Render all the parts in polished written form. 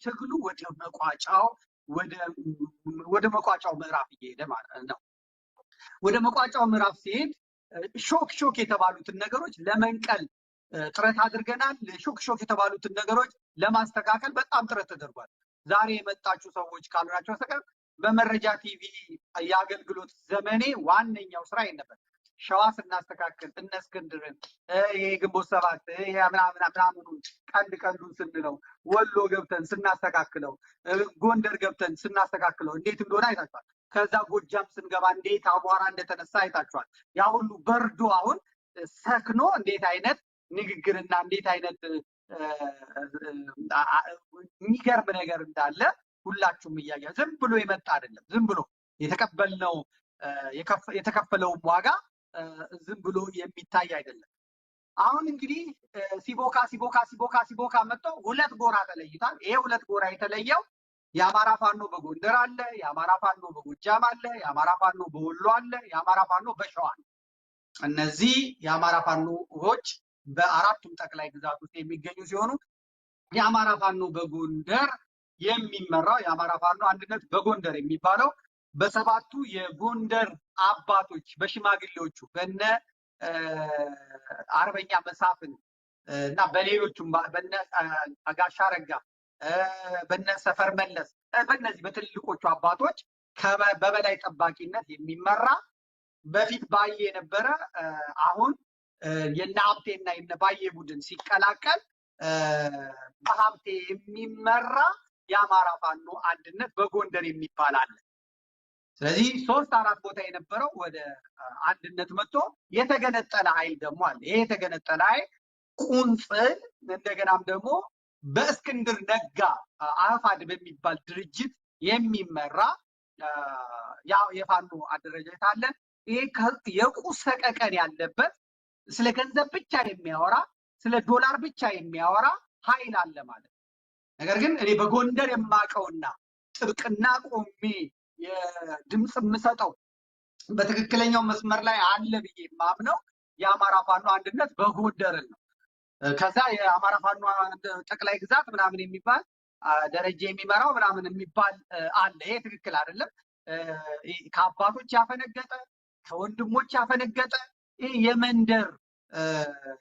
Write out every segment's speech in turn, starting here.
ትግሉ ወደ መቋጫው ወደ መቋጫው ምዕራፍ እየሄደ ማለት ነው። ወደ መቋጫው ምዕራፍ ሲሄድ ሾክ ሾክ የተባሉትን ነገሮች ለመንቀል ጥረት አድርገናል። ሾክ ሾክ የተባሉትን ነገሮች ለማስተካከል በጣም ጥረት ተደርጓል። ዛሬ የመጣችሁ ሰዎች ካልሆናችሁ በስተቀር በመረጃ ቲቪ የአገልግሎት ዘመኔ ዋነኛው ስራ ይሄን ነበር። ሸዋ ስናስተካክል እነ እስክንድርን፣ ይሄ ግንቦት ሰባት፣ ይሄ ምናምን ምናምኑን ቀንድ ቀንዱን ስንለው፣ ወሎ ገብተን ስናስተካክለው፣ ጎንደር ገብተን ስናስተካክለው እንዴት እንደሆነ አይታችኋል። ከዛ ጎጃም ስንገባ እንዴት አቧራ እንደተነሳ አይታችኋል። ያ ሁሉ በርዶ አሁን ሰክኖ እንዴት አይነት ንግግርና እንዴት አይነት የሚገርም ነገር እንዳለ ሁላችሁም እያያ ዝም ብሎ የመጣ አይደለም። ዝም ብሎ የተቀበልነው የተከፈለውም ዋጋ ዝም ብሎ የሚታይ አይደለም። አሁን እንግዲህ ሲቦካ ሲቦካ ሲቦካ ሲቦካ መጥቶ ሁለት ጎራ ተለይቷል። ይሄ ሁለት ጎራ የተለየው የአማራ ፋኖ በጎንደር አለ፣ የአማራ ፋኖ በጎጃም አለ፣ የአማራ ፋኖ በወሎ አለ፣ የአማራ ፋኖ በሸዋ አለ። እነዚህ የአማራ ፋኖዎች በአራቱም ጠቅላይ ግዛት ውስጥ የሚገኙ ሲሆኑ የአማራ ፋኖ በጎንደር የሚመራው የአማራ ፋኖ አንድነት በጎንደር የሚባለው በሰባቱ የጎንደር አባቶች በሽማግሌዎቹ በነ አርበኛ መሳፍን እና በሌሎቹም በነ ጋሻ ረጋ፣ በነ ሰፈር መለስ፣ በእነዚህ በትልልቆቹ አባቶች በበላይ ጠባቂነት የሚመራ በፊት ባዬ የነበረ አሁን የነ ሀብቴና የነ ባዬ ቡድን ሲቀላቀል በሀብቴ የሚመራ የአማራ ፋኖ አንድነት በጎንደር የሚባል አለ። ስለዚህ ሶስት አራት ቦታ የነበረው ወደ አንድነት መጥቶ የተገነጠለ ኃይል ደግሞ አለ። ይሄ የተገነጠለ ኃይል ቁንጽል እንደገናም ደግሞ በእስክንድር ነጋ አፋድ በሚባል ድርጅት የሚመራ የፋኖ አደረጃጀት አለ። ይሄ የቁስ ሰቀቀን ያለበት፣ ስለ ገንዘብ ብቻ የሚያወራ፣ ስለ ዶላር ብቻ የሚያወራ ኃይል አለ ማለት ነው። ነገር ግን እኔ በጎንደር የማውቀውና ጥብቅና ቆሜ የድምፅ የምሰጠው በትክክለኛው መስመር ላይ አለ ብዬ የማምነው የአማራ ፋኖ አንድነት በጎንደርን ነው። ከዛ የአማራ ፋኖ ጠቅላይ ግዛት ምናምን የሚባል ደረጀ የሚመራው ምናምን የሚባል አለ። ይሄ ትክክል አይደለም። ከአባቶች ያፈነገጠ፣ ከወንድሞች ያፈነገጠ፣ ይሄ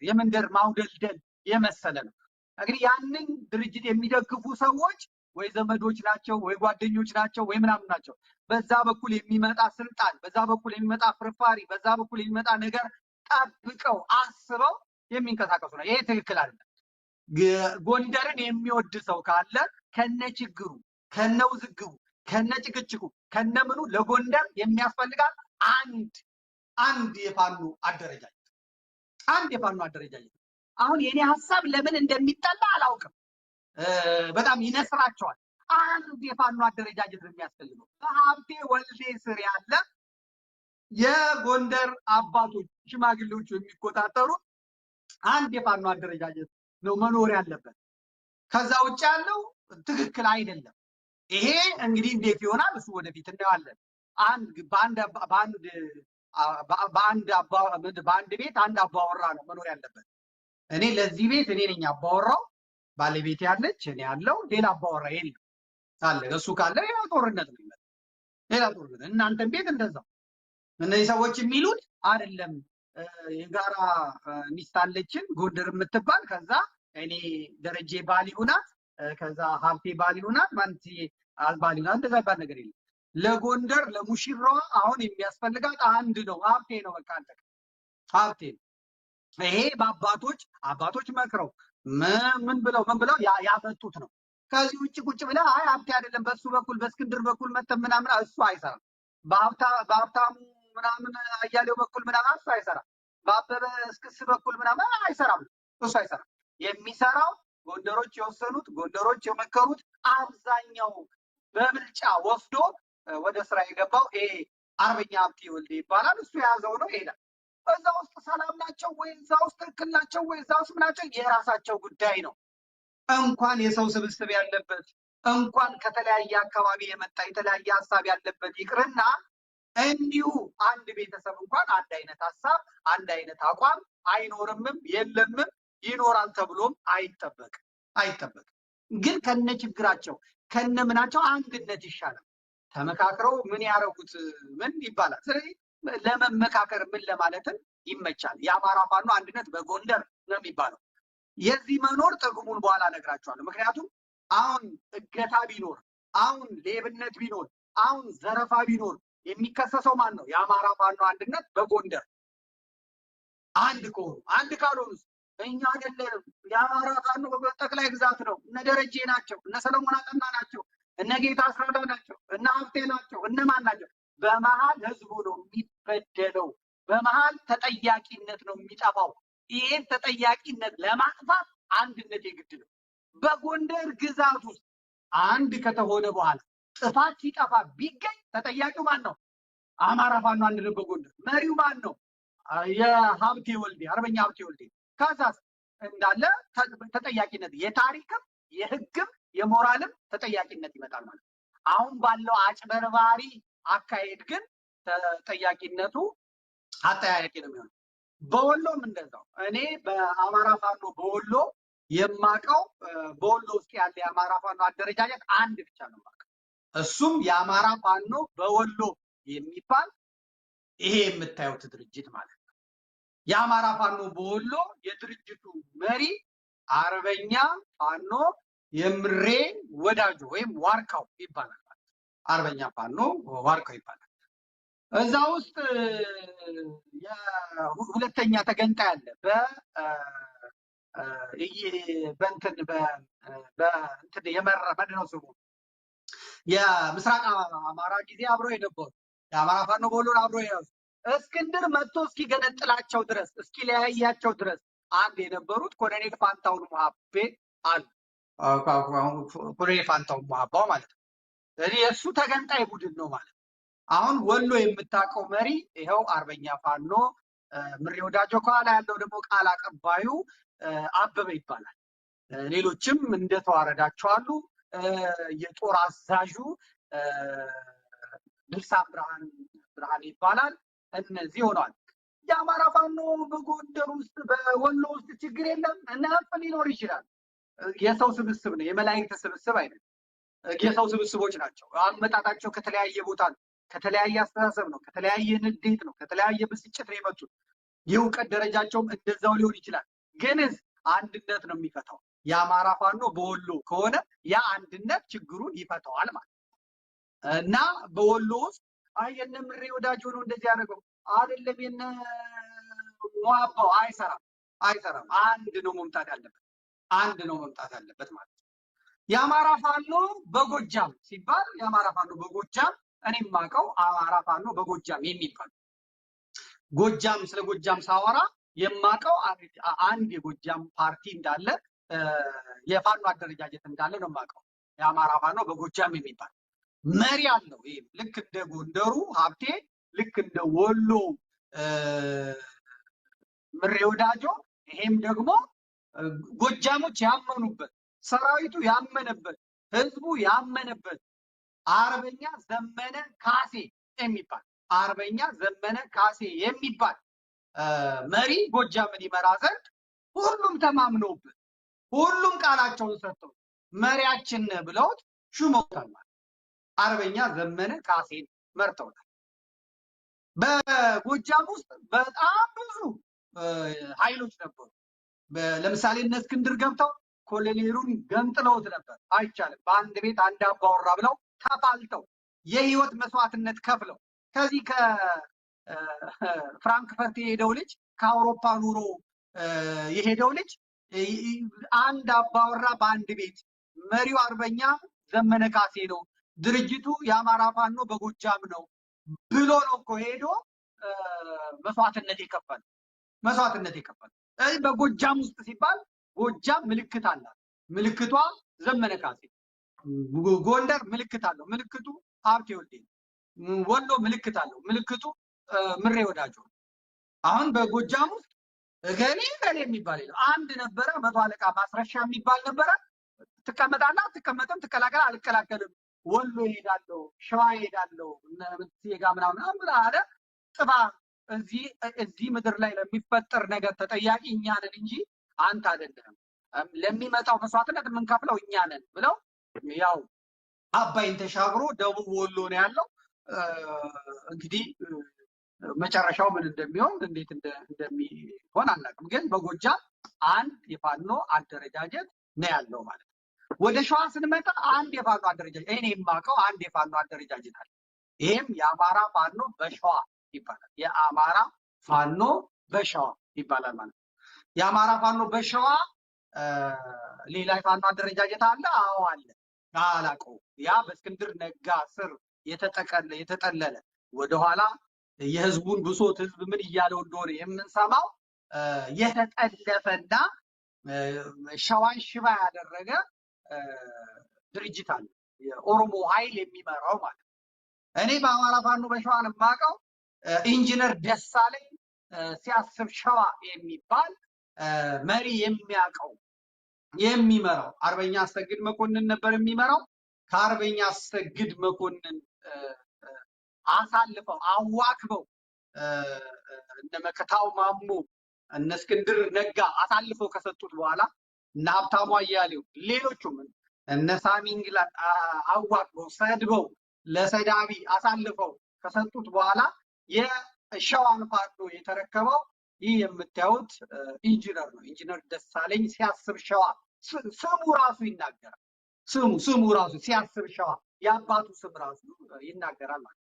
የመንደር ማውደልደል የመሰለ ነው። እንግዲህ ያንን ድርጅት የሚደግፉ ሰዎች ወይ ዘመዶች ናቸው፣ ወይ ጓደኞች ናቸው፣ ወይ ምናምን ናቸው። በዛ በኩል የሚመጣ ስልጣን፣ በዛ በኩል የሚመጣ ፍርፋሪ፣ በዛ በኩል የሚመጣ ነገር ጠብቀው አስበው የሚንቀሳቀሱ ነው። ይሄ ትክክል አይደለም። ጎንደርን የሚወድ ሰው ካለ ከነ ችግሩ፣ ከነ ውዝግቡ፣ ከነ ጭቅጭቁ፣ ከነ ምኑ ለጎንደር የሚያስፈልጋት አንድ የፋኖ አደረጃጀት፣ አንድ የፋኖ አደረጃጀት። አሁን የኔ ሀሳብ ለምን እንደሚጠላ አላውቅም። በጣም ይነስራቸዋል። አንድ የፋኖ አደረጃጀት ነው የሚያስፈልገው። በሀብቴ ወልዴ ስር ያለ የጎንደር አባቶች ሽማግሌዎቹ የሚቆጣጠሩ አንድ የፋኖ አደረጃጀት ነው መኖር ያለበት። ከዛ ውጭ ያለው ትክክል አይደለም። ይሄ እንግዲህ እንዴት ይሆናል? እሱ ወደፊት እናየዋለን። አንድ በአንድ በአንድ በአንድ በአንድ ቤት አንድ አባወራ ነው መኖር ያለበት። እኔ ለዚህ ቤት እኔ ነኝ አባወራው፣ ባለቤት ያለች እኔ ያለው ሌላ አባወራ የለም። አለ እሱ ካለ ሌላ ጦርነት ነው የሚመጣው፣ ሌላ ጦርነት። እናንተም ቤት እንደዛው። እነዚህ ሰዎች የሚሉት አይደለም፣ የጋራ ሚስት አለችን ጎንደር የምትባል፣ ከዛ እኔ ደረጀ ባል ይሁናት፣ ከዛ ሀብቴ ባል ይሁናት፣ ማንቲ ባል ይሁናት፣ እንደዛ ይባል ነገር የለም። ለጎንደር ለሙሽራዋ አሁን የሚያስፈልጋት አንድ ነው፣ ሀብቴ ነው። በቃ አለቀ፣ ሀብቴ ነው። ይሄ በአባቶች አባቶች መክረው ምን ብለው ምን ብለው ያመጡት ነው። ከዚህ ውጭ ቁጭ ብለህ አይ ሀብቴ አይደለም በሱ በኩል በእስክንድር በኩል መተህ ምናምን እሱ አይሰራም። በሀብታሙ ምናምን አያሌው በኩል ምናምን እሱ አይሰራም። በአበበ እስክስ በኩል ምናምን አይሰራም። እሱ አይሰራም። የሚሰራው ጎንደሮች የወሰኑት፣ ጎንደሮች የመከሩት፣ አብዛኛው በብልጫ ወስዶ ወደ ስራ የገባው ይሄ አርበኛ ሀብቴ ወልዴ ይባላል። እሱ የያዘው ነው ይሄዳል። እዛ ውስጥ ሰላም ናቸው ወይ፣ እዛ ውስጥ ትክክል ናቸው ወይ፣ እዛ ውስጥ ናቸው የራሳቸው ጉዳይ ነው። እንኳን የሰው ስብስብ ያለበት፣ እንኳን ከተለያየ አካባቢ የመጣ የተለያየ ሀሳብ ያለበት ይቅርና እንዲሁ አንድ ቤተሰብ እንኳን አንድ አይነት ሀሳብ፣ አንድ አይነት አቋም አይኖርምም የለምም፣ ይኖራል ተብሎም አይጠበቅም አይጠበቅም። ግን ከነ ችግራቸው ከነ ምናቸው አንድነት ይሻላል። ተመካክረው ምን ያረጉት ምን ይባላል። ስለዚህ ለመመካከር ምን ለማለትም ይመቻል። የአማራ ፋኖ አንድነት በጎንደር ነው የሚባለው። የዚህ መኖር ጥቅሙን በኋላ እነግራቸዋለሁ። ምክንያቱም አሁን እገታ ቢኖር፣ አሁን ሌብነት ቢኖር፣ አሁን ዘረፋ ቢኖር የሚከሰሰው ማን ነው? የአማራ ፋኖ አንድነት በጎንደር አንድ ከሆኑ። አንድ ካልሆኑስ እኛ አይደለንም። የአማራ ፋኖ ጠቅላይ ግዛት ነው። እነ ደረጀ ናቸው፣ እነ ሰለሞን አጠና ናቸው፣ እነ ጌታ አስራዳ ናቸው፣ እነ ሀብቴ ናቸው፣ እነ ማን ናቸው? በመሀል ህዝቡ ነው የሚበደለው። በመሀል ተጠያቂነት ነው የሚጠፋው። ይህን ተጠያቂነት ለማጥፋት አንድነት የግድ ነው። በጎንደር ግዛት ውስጥ አንድ ከተሆነ በኋላ ጥፋት ሲጠፋ ቢገኝ ተጠያቂው ማን ነው? አማራ ፋኖ አንድነት በጎንደር መሪው ማን ነው? የሀብቴ ወልዴ፣ አርበኛ ሀብቴ ወልዴ። ከዛስ እንዳለ ተጠያቂነት የታሪክም የህግም የሞራልም ተጠያቂነት ይመጣል ማለት ነው። አሁን ባለው አጭበርባሪ አካሄድ ግን ተጠያቂነቱ አጠያያቂ ነው የሚሆነው። በወሎም እንደዛው። እኔ በአማራ ፋኖ በወሎ የማቀው በወሎ ውስጥ ያለ የአማራ ፋኖ አደረጃጀት አንድ ብቻ ነው የማውቀው። እሱም የአማራ ፋኖ በወሎ የሚባል ይሄ የምታዩት ድርጅት ማለት ነው። የአማራ ፋኖ በወሎ የድርጅቱ መሪ አርበኛ ፋኖ የምሬ ወዳጆ ወይም ዋርካው ይባላል። አርበኛ ፋኖ ዋርካው ይባላል። እዛ ውስጥ ሁለተኛ ተገንጣይ አለ። በእንትን በእንትን የመራ ምንድን ነው ስሙ? የምስራቅ አማራ ጊዜ አብረው የነበሩ የአማራ ፋኖ በወሎን አብረው የያዙ እስክንድር መጥቶ እስኪገነጥላቸው ድረስ እስኪለያያቸው ድረስ አንድ የነበሩት ኮሎኔል ፋንታውን ሙሀቤ አሉ። ኮሎኔል ፋንታውን ሙሀባው ማለት ነው። ስለዚህ የእሱ ተገንጣይ ቡድን ነው ማለት ነው። አሁን ወሎ የምታውቀው መሪ ይኸው አርበኛ ፋኖ ምሬ ወዳጆ፣ ከኋላ ያለው ደግሞ ቃል አቀባዩ አበበ ይባላል። ሌሎችም እንደተዋረዳቸው አሉ። የጦር አዛዡ ድርሳን ብርሃን ይባላል። እነዚህ ሆነዋል። የአማራ ፋኖ በጎንደር ውስጥ በወሎ ውስጥ ችግር የለም እና ሊኖር ይችላል። የሰው ስብስብ ነው፣ የመላእክት ስብስብ አይደለም። የሰው ስብስቦች ናቸው። አመጣጣቸው ከተለያየ ቦታ ነው፣ ከተለያየ አስተሳሰብ ነው፣ ከተለያየ ንዴት ነው፣ ከተለያየ ብስጭት ነው የመጡት። የእውቀት ደረጃቸውም እንደዛው ሊሆን ይችላል። ግንስ አንድነት ነው የሚፈታው። የአማራ ፋኖ በወሎ ከሆነ ያ አንድነት ችግሩን ይፈታዋል ማለት እና በወሎ ውስጥ አይ የነ ምሬ ወዳጆ ነው እንደዚህ ያደረገው አይደለም የነ ሙሀባው አይሰራም፣ አይሰራም። አንድ ነው መምጣት ያለበት፣ አንድ ነው መምጣት ያለበት ማለት ነው። የአማራ ፋኖ በጎጃም ሲባል የአማራ ፋኖ በጎጃም እኔ የማውቀው አማራ ፋኖ በጎጃም የሚባል ጎጃም፣ ስለ ጎጃም ሳወራ የማውቀው አንድ የጎጃም ፓርቲ እንዳለ የፋኖ አደረጃጀት እንዳለ ነው የማውቀው። የአማራ ፋኖ በጎጃም የሚባል መሪ አለው። ይሄ ልክ እንደ ጎንደሩ ሀብቴ፣ ልክ እንደ ወሎ ምሬ ወዳጆ፣ ይሄም ደግሞ ጎጃሞች ያመኑበት፣ ሰራዊቱ ያመነበት፣ ህዝቡ ያመነበት አርበኛ ዘመነ ካሴ የሚባል አርበኛ ዘመነ ካሴ የሚባል መሪ ጎጃምን ይመራ ዘንድ ሁሉም ተማምነውበት ሁሉም ቃላቸውን ሰጥተው መሪያችን ብለውት ሹመውታል ማለት አርበኛ ዘመነ ካሴን መርተውታል። በጎጃም ውስጥ በጣም ብዙ ኃይሎች ነበሩ። ለምሳሌ እነ እስክንድር ገብተው ኮሎኔሉን ገንጥለውት ነበር። አይቻልም፣ በአንድ ቤት አንድ አባወራ ብለው ተፋልተው የህይወት መስዋዕትነት ከፍለው ከዚህ ከፍራንክፈርት የሄደው ልጅ ከአውሮፓ ኑሮ የሄደው ልጅ አንድ አባወራ በአንድ ቤት መሪው አርበኛ ዘመነ ካሴ ነው፣ ድርጅቱ የአማራ ፋኖ በጎጃም ነው ብሎ ነው እኮ ሄዶ መስዋዕትነት የከፈለው መስዋዕትነት የከፈለው። በጎጃም ውስጥ ሲባል ጎጃም ምልክት አላት። ምልክቷ ዘመነ ካሴ። ጎንደር ምልክት አለው። ምልክቱ ሀብቴ ወልዴ ነው። ወሎ ምልክት አለው። ምልክቱ ምሬ ወዳጆ። አሁን በጎጃም ውስጥ እገሌ እገሌ የሚባል የለም። አንድ ነበረ፣ መቶ አለቃ ማስረሻ የሚባል ነበረ። ትቀመጣለህ አትቀመጥም፣ ትቀላቀል አልቀላቀልም፣ ወሎ ይሄዳለሁ፣ ሸዋ ይሄዳለሁ፣ ጋ ምናምን አለ። ጥፋ፣ እዚህ ምድር ላይ ለሚፈጠር ነገር ተጠያቂ እኛ ነን እንጂ አንተ አይደለህም። ለሚመጣው መስዋዕትነት የምንከፍለው እኛ ነን ብለው ያው አባይን ተሻግሮ ደቡብ ወሎ ነው ያለው። እንግዲህ መጨረሻው ምን እንደሚሆን እንዴት እንደሚሆን አናውቅም። ግን በጎጃም አንድ የፋኖ አደረጃጀት ነው ያለው ማለት ነው። ወደ ሸዋ ስንመጣ አንድ የፋኖ አደረጃጀት፣ እኔ የማውቀው አንድ የፋኖ አደረጃጀት አለ። ይሄም የአማራ ፋኖ በሸዋ ይባላል። የአማራ ፋኖ በሸዋ ይባላል ማለት ነው። የአማራ ፋኖ በሸዋ ሌላ የፋኖ አደረጃጀት አለ? አዎ አለ። አላውቀውም። ያ በእስክንድር ነጋ ስር የተጠለለ ወደኋላ የህዝቡን ብሶት ህዝብ ምን እያለው እንደሆነ የምንሰማው የተጠለፈና ሸዋን ሽባ ያደረገ ድርጅት አለ። የኦሮሞ ኃይል የሚመራው ማለት ነው። እኔ በአማራ ፋኖ በሸዋን የማውቀው ኢንጂነር ደሳለኝ ሲያስብ ሸዋ የሚባል መሪ የሚያውቀው የሚመራው አርበኛ አሰግድ መኮንን ነበር የሚመራው። ከአርበኛ አሰግድ መኮንን አሳልፈው አዋክበው እነ መከታው ማሞ እነ እስክንድር ነጋ አሳልፈው ከሰጡት በኋላ እነ ሀብታሙ አያሌው ሌሎቹም እነ ሳሚ እንግላንድ አዋክበው ሰድበው ለሰዳቢ አሳልፈው ከሰጡት በኋላ የሸዋን ፋኖ የተረከበው ይህ የምታዩት ኢንጂነር ነው። ኢንጂነር ደሳለኝ ሲያስብ ሸዋ ስሙ ራሱ ይናገራል። ስሙ ራሱ ሲያስብ ሸዋ የአባቱ ስም ራሱ ይናገራል ማለት ነው።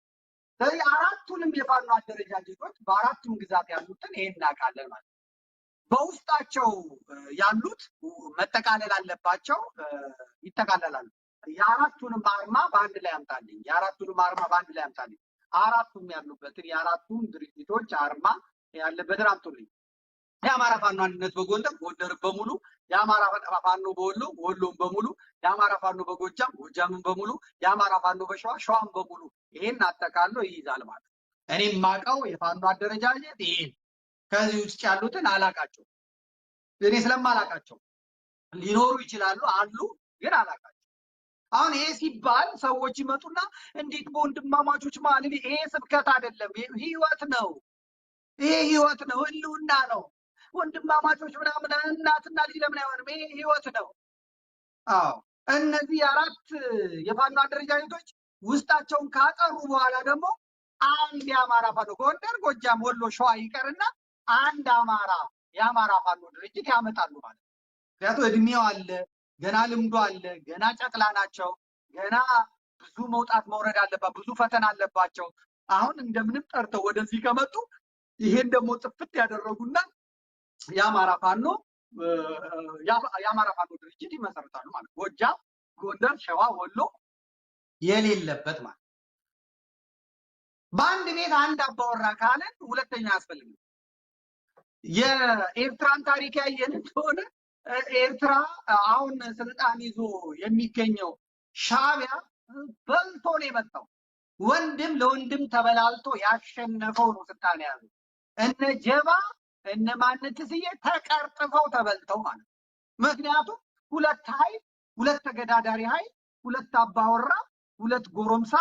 ስለዚህ አራቱንም የፋኖ አደረጃጀቶች በአራቱም ግዛት ያሉትን ይሄን እናውቃለን ማለት ነው። በውስጣቸው ያሉት መጠቃለል አለባቸው፣ ይጠቃለላሉ። የአራቱንም አርማ በአንድ ላይ አምጣልኝ፣ የአራቱንም አርማ በአንድ ላይ አምጣልኝ። አራቱም ያሉበትን የአራቱም ድርጅቶች አርማ ያለበትን አምጡልኝ። የአማራ ፋኖ አንድነት በጎንደር ጎንደር በሙሉ፣ የአማራ ፋኖ በወሎ ወሎን በሙሉ፣ የአማራ ፋኖ በጎጃም ጎጃምን በሙሉ፣ የአማራ ፋኖ በሸዋ ሸዋን በሙሉ ይሄን አጠቃሎ ይይዛል ማለት ነው። እኔ የማውቀው የፋኖ አደረጃጀት ይሄን፣ ከዚህ ውስጥ ያሉትን አላቃቸው። እኔ ስለማላቃቸው ሊኖሩ ይችላሉ አሉ፣ ግን አላቃቸው። አሁን ይሄ ሲባል ሰዎች ይመጡና እንዴት በወንድማማቾች መሀል፣ ይሄ ስብከት አይደለም፣ ህይወት ነው። ይሄ ህይወት ነው፣ ህልውና ነው። ወንድማማቾች ምናምን እናትና ልጅ ለምን አይሆንም? ይሄ ህይወት ነው። አዎ እነዚህ አራት የፋኖ አደረጃጀቶች ውስጣቸውን ካጠሩ በኋላ ደግሞ አንድ የአማራ ፋኖ ጎንደር፣ ጎጃም፣ ወሎ፣ ሸዋ ይቀርና አንድ አማራ የአማራ ፋኖ ድርጅት ያመጣሉ ማለት ነው። ምክንያቱም እድሜው አለ፣ ገና ልምዱ አለ፣ ገና ጨቅላ ናቸው፣ ገና ብዙ መውጣት መውረድ አለባት፣ ብዙ ፈተና አለባቸው። አሁን እንደምንም ጠርተው ወደዚህ ከመጡ ይሄን ደግሞ ጥፍት ያደረጉና የአማራ ፋኖ የአማራ ፋኖ ድርጅት ይመሰርታሉ ማለት ጎጃም፣ ጎንደር፣ ሸዋ፣ ወሎ የሌለበት ማለት። በአንድ ቤት አንድ አባወራ ካለን ሁለተኛ አያስፈልግም። የኤርትራን ታሪክ ያየን እንደሆነ ኤርትራ አሁን ስልጣን ይዞ የሚገኘው ሻዕቢያ በልቶ ነው የመጣው። ወንድም ለወንድም ተበላልቶ ያሸነፈው ነው ስልጣን የያዘው። እነ ጀባ እነ ማንትስዬ ተቀርጥፈው ተበልተው ማለት ነው። ምክንያቱም ሁለት ኃይል፣ ሁለት ተገዳዳሪ ኃይል፣ ሁለት አባወራ፣ ሁለት ጎረምሳ፣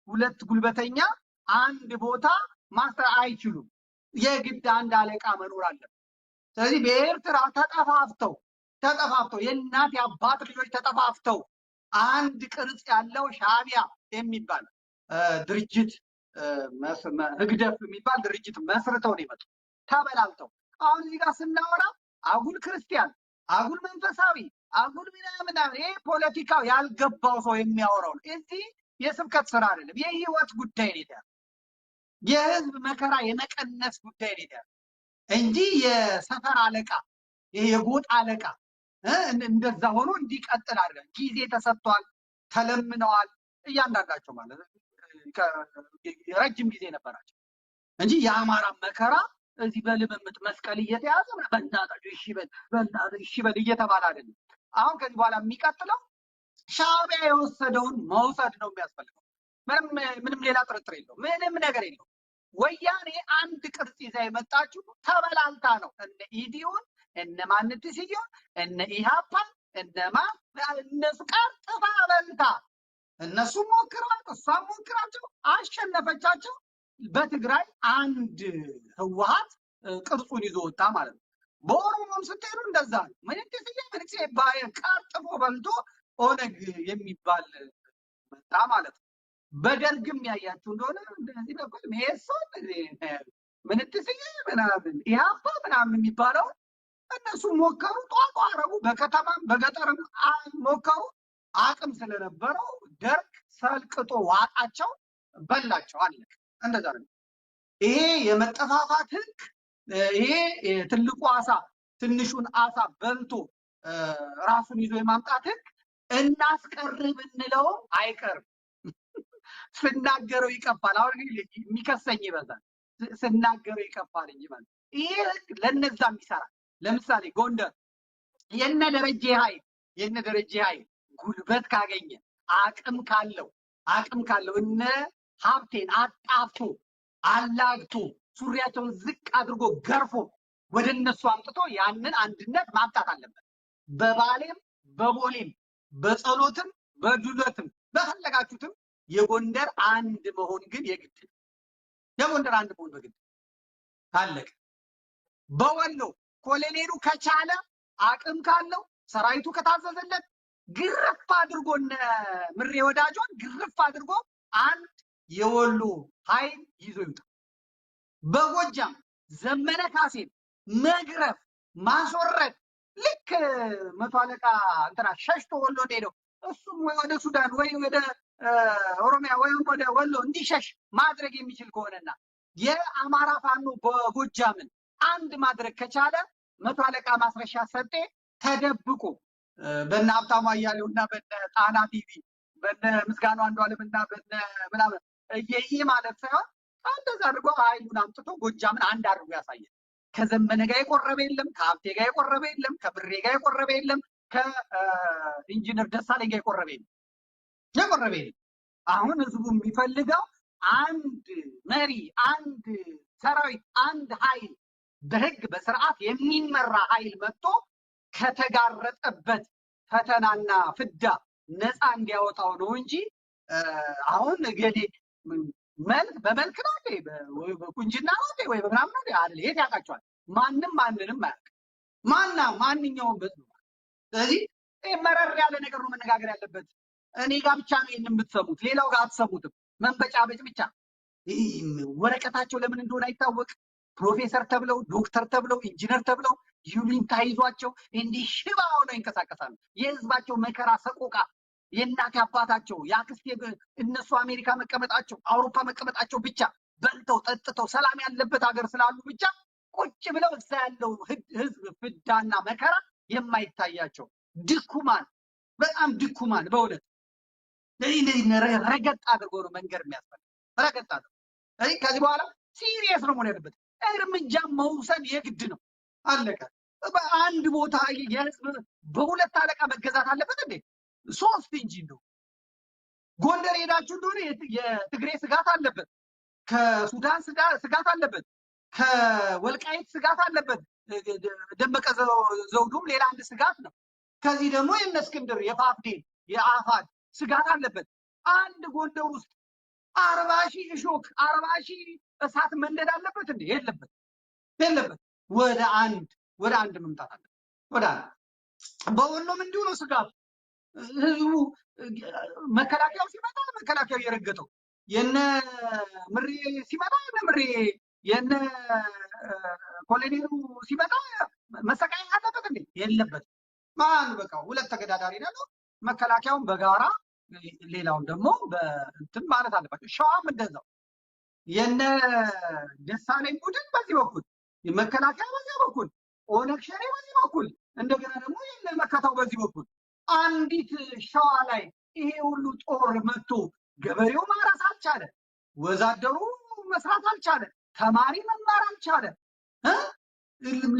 ሁለት ጉልበተኛ አንድ ቦታ ማስተር አይችሉም። የግድ አንድ አለቃ መኖር አለበት። ስለዚህ በኤርትራ ተጠፋፍተው ተጠፋፍተው የእናት የአባት ልጆች ተጠፋፍተው አንድ ቅርጽ ያለው ሻዕቢያ የሚባል ድርጅት፣ ህግደፍ የሚባል ድርጅት መስርተው ነው የመጡት ተበላልተው። አሁን እዚህ ጋር ስናወራ አጉል ክርስቲያን፣ አጉል መንፈሳዊ፣ አጉል ምናምን፣ ይሄ ፖለቲካው ያልገባው ሰው የሚያወራው ነው። እዚህ የስብከት ስራ አይደለም፣ የህይወት ጉዳይ ነው የተያዘው። የህዝብ መከራ የመቀነስ ጉዳይ ነው የተያዘው እንጂ የሰፈር አለቃ፣ ይሄ የጎጥ አለቃ እንደዛ ሆኖ እንዲቀጥል አይደለም። ጊዜ ተሰጥቷል፣ ተለምነዋል። እያንዳንዳቸው ማለት ረጅም ጊዜ ነበራቸው እንጂ የአማራ መከራ እዚህ በልምምጥ መስቀል እየተያዘ በእናታችሁ እሺ በል በእናትህ እሺ በል እየተባለ አይደለም። አሁን ከዚህ በኋላ የሚቀጥለው ሻዕቢያ የወሰደውን መውሰድ ነው የሚያስፈልገው። ምንም ምንም ሌላ ጥርጥር የለውም። ምንም ነገር የለውም። ወያኔ አንድ ቅርጽ ይዛ የመጣችው ተበላልታ ነው። እነ ኢዲዩን፣ እነ ማንትስዮን፣ እነ ኢሃፓን፣ እነማ እነሱ ቀርጥፋ በልታ፣ እነሱም ሞክረዋል፣ እሷም ሞክራቸው አሸነፈቻቸው። በትግራይ አንድ ህወሓት ቅርጹን ይዞ ወጣ ማለት ነው። በኦሮሞም ስትሄዱ እንደዛ ነው። ምንትስዬ ምንክሴ ቀርጥፎ በልቶ ኦነግ የሚባል መጣ ማለት ነው። በደርግም ያያችሁ እንደሆነ እንደዚህ በኩል መኢሶን፣ ምንትስዬ ምናምን፣ ኢህአፓ ምናምን የሚባለውን እነሱ ሞከሩ፣ ጧጧ አረጉ። በከተማም በገጠርም ሞከሩ። አቅም ስለነበረው ደርግ ሰልቅጦ ዋጣቸው፣ በላቸው፣ አለቀ። እንደዛ ነው። ይሄ የመጠፋፋት ህግ፣ ይሄ ትልቁ አሳ ትንሹን አሳ በልቶ ራሱን ይዞ የማምጣት ህግ እናስቀር ብንለውም አይቀርም። ስናገረው ይቀፋል። አሁን የሚከሰኝ ይበዛል። ስናገረው ይቀፋል እንጂ ማለት ይሄ ህግ ለነዛም ይሰራል። ለምሳሌ ጎንደር የነ ደረጀ ኃይል ጉልበት ካገኘ፣ አቅም ካለው እነ ሀብቴን አጣፍቶ፣ አላግቶ፣ ሱሪያቸውን ዝቅ አድርጎ ገርፎ ወደ እነሱ አምጥቶ ያንን አንድነት ማምጣት አለበት። በባሌም በቦሌም በጸሎትም በዱለትም በፈለጋችሁትም የጎንደር አንድ መሆን ግን የግድ ነው። የጎንደር አንድ መሆን በግድ አለቀ። በወሎ ኮሎኔሉ ከቻለ፣ አቅም ካለው፣ ሰራዊቱ ከታዘዘለት ግርፍ አድርጎ እነ ምሬ ወዳጆን ግርፍ አድርጎ አንድ የወሎ ኃይል ይዞ ይውጣ። በጎጃም ዘመነ ካሴን መግረፍ፣ ማስወረድ፣ ልክ መቶ አለቃ እንትና ሸሽቶ ወሎ እንደሄደው እሱም ወይ ወደ ሱዳን ወይ ወደ ኦሮሚያ ወይም ወደ ወሎ እንዲሸሽ ማድረግ የሚችል ከሆነና የአማራ ፋኖ በጎጃምን አንድ ማድረግ ከቻለ፣ መቶ አለቃ ማስረሻ ሰጤ ተደብቆ በነ ሀብታሙ አያሌውና በነ ጣና ቲቪ፣ በነ ምስጋኑ አንዱዓለምና በነ ምናምን እየይ ማለት ሳይሆን እንደዛ አድርጎ ኃይሉን አምጥቶ ጎጃምን አንድ አድርጎ ያሳያል። ከዘመነ ጋር የቆረበ የለም፣ ከሀብቴ ጋር የቆረበ የለም፣ ከብሬ ጋር የቆረበ የለም፣ ከኢንጂነር ደሳለኝ ጋር የቆረበ የለም። አሁን ህዝቡ የሚፈልገው አንድ መሪ፣ አንድ ሰራዊት፣ አንድ ኃይል፣ በህግ በስርዓት የሚመራ ኃይል መጥቶ ከተጋረጠበት ፈተናና ፍዳ ነፃ እንዲያወጣው ነው እንጂ አሁን እገሌ መልክ በመልክ ነው እንዴ፣ ወይ በቁንጅና ነው እንዴ፣ ወይ በምናምን ነው እንዴ? አይደል? የት ያውቃቸዋል? ማንም ማንንም አያውቅም። ማንኛውም ህዝብ። ስለዚህ ይሄ መረር ያለ ነገር ነው መነጋገር ያለበት። እኔ ጋር ብቻ ነው ይሄን የምትሰሙት፣ ሌላው ጋር አትሰሙትም። መንበጫበጭ ብቻ። ይህ ወረቀታቸው ለምን እንደሆነ አይታወቅ። ፕሮፌሰር ተብለው፣ ዶክተር ተብለው፣ ኢንጂነር ተብለው ይሉኝታ ይዟቸው እንዲህ ሽባ ሆነው ይንቀሳቀሳሉ። የህዝባቸው መከራ ሰቆቃ፣ የእናት አባታቸው፣ የአክስቴ፣ እነሱ አሜሪካ መቀመጣቸው፣ አውሮፓ መቀመጣቸው ብቻ፣ በልተው ጠጥተው ሰላም ያለበት ሀገር ስላሉ ብቻ ቁጭ ብለው እዛ ያለው ህዝብ ፍዳና መከራ የማይታያቸው ድኩማን፣ በጣም ድኩማን በእውነት። እንደዚህ ረገጥ አድርጎ ነው መንገድ የሚያስፈልግ፣ ረገጥ አድርጎ። ስለዚህ ከዚህ በኋላ serious ነው መሆን ያለበት። እርምጃ መውሰድ የግድ ነው። አለቀ። በአንድ ቦታ የህዝብ በሁለት አለቃ መገዛት አለበት እንዴ? ሶስት እንጂ ነው። ጎንደር ሄዳችሁ እንደሆነ የትግሬ ስጋት አለበት፣ ከሱዳን ስጋት አለበት፣ ከወልቃይት ስጋት አለበት። ደመቀ ዘውዱም ሌላ አንድ ስጋት ነው። ከዚህ ደግሞ የእነ እስክንድር የፋፍዴን የአፋድ ስጋት አለበት። አንድ ጎንደር ውስጥ 40,000 እሾክ፣ 40,000 እሳት መንደድ አለበት እንዴ? የለበት፣ የለበት። ወደ አንድ መምጣት አለበት። ወደ አንድ። በወሎም እንዲሁ ነው ስጋቱ። ህዝቡ መከላከያው ሲመጣ መከላከያው እየረገጠው፣ የነ ምሬ ሲመጣ የነ ምሬ፣ የነ ኮሎኔሉ ሲመጣ መሰቃየት አለበት እንዴ? የለበት። ማን በቃ ሁለት ተገዳዳሪ ነው። መከላከያውን በጋራ ሌላውን ደግሞ በእንትን ማለት አለባቸው። ሸዋም እንደዛው የነ ደሳለኝ ቡድን በዚህ በኩል፣ መከላከያ በዚያ በኩል፣ ኦነግ ሸኔ በዚህ በኩል፣ እንደገና ደግሞ የነ መከታው በዚህ በኩል። አንዲት ሸዋ ላይ ይሄ ሁሉ ጦር መጥቶ ገበሬው ማረስ አልቻለ፣ ወዛደሩ መስራት አልቻለ፣ ተማሪ መማር አልቻለ።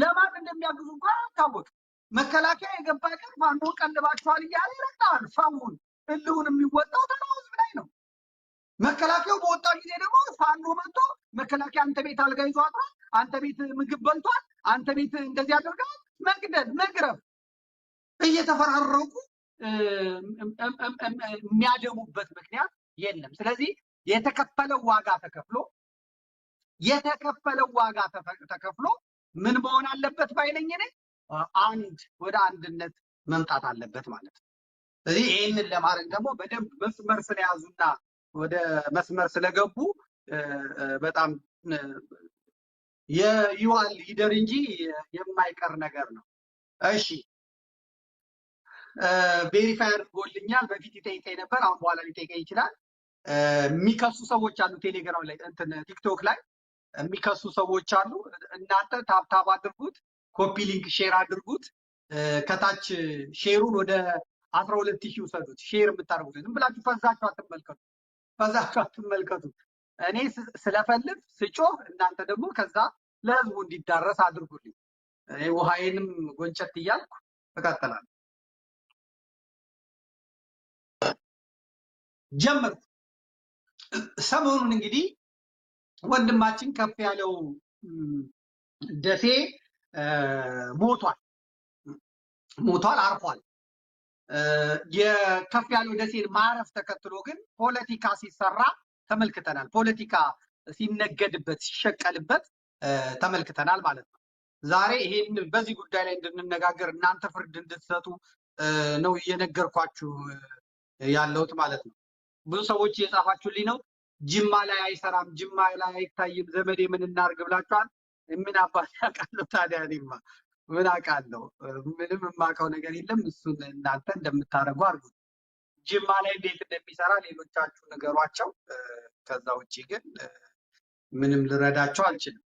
ለማን እንደሚያግዙ እንኳን አልታወቅም። መከላከያ የገባ ቀን ፋኖ ቀልባቸዋል እያለ ይረግጣል ሰውን። እልሁን የሚወጣው ተራው ህዝብ ላይ ነው። መከላከያው በወጣ ጊዜ ደግሞ ፋኖ መጥቶ መከላከያ አንተ ቤት አልጋ ይዞ አድሯል፣ አንተ ቤት ምግብ በልቷል፣ አንተ ቤት እንደዚህ አድርገዋል። መግደል፣ መግረፍ እየተፈራረቁ የሚያደሙበት ምክንያት የለም። ስለዚህ የተከፈለው ዋጋ ተከፍሎ ምን መሆን አለበት ባይነኝ እኔ አንድ ወደ አንድነት መምጣት አለበት ማለት ነው። ስለዚህ ይህንን ለማድረግ ደግሞ በደንብ መስመር ስለያዙና ወደ መስመር ስለገቡ በጣም የይዋል ይደር እንጂ የማይቀር ነገር ነው። እሺ፣ verify አድርጎልኛል። በፊት ይጠይቀኝ ነበር፣ አሁን በኋላ ሊጠይቀኝ ይችላል። የሚከሱ ሰዎች አሉ፣ ቴሌግራም ላይ፣ እንትን ቲክቶክ ላይ የሚከሱ ሰዎች አሉ። እናንተ tap tap አድርጉት፣ copy link share አድርጉት። ከታች share ኡን ወደ 12,000 ውሰዱት። Share የምታደርጉት ዝም ብላችሁ ፈዛችሁ አትመልከቱ፣ ፈዛችሁ አትመልከቱ። እኔ ስለፈልፍ ስጮህ እናንተ ደግሞ ከዛ ለህዝቡ እንዲዳረስ አድርጉልኝ። እኔ ውሃዬንም ጎንጨት እያልኩ እቀጥላለሁ። ጀመርኩ። ሰሞኑን እንግዲህ ወንድማችን ከፍ ያለው ደሴ ሞቷል፣ ሞቷል፣ አርፏል። የከፍ ያለው ደሴን ማረፍ ተከትሎ ግን ፖለቲካ ሲሰራ ተመልክተናል። ፖለቲካ ሲነገድበት፣ ሲሸቀልበት ተመልክተናል ማለት ነው። ዛሬ ይሄን በዚህ ጉዳይ ላይ እንድንነጋገር፣ እናንተ ፍርድ እንድትሰጡ ነው እየነገርኳችሁ ያለሁት ማለት ነው። ብዙ ሰዎች እየጻፋችሁልኝ ነው። ጅማ ላይ አይሰራም፣ ጅማ ላይ አይታይም፣ ዘመዴ ምን እናርግ ብላችኋል። ምን አባት ያውቃለሁ ታዲያ? እኔማ ምን አውቃለሁ? ምንም የማውቀው ነገር የለም። እሱን እናንተ እንደምታደርጉ አድርጉት። ጅማ ላይ እንዴት እንደሚሰራ ሌሎቻችሁ ንገሯቸው። ከዛ ውጭ ግን ምንም ልረዳቸው አልችልም።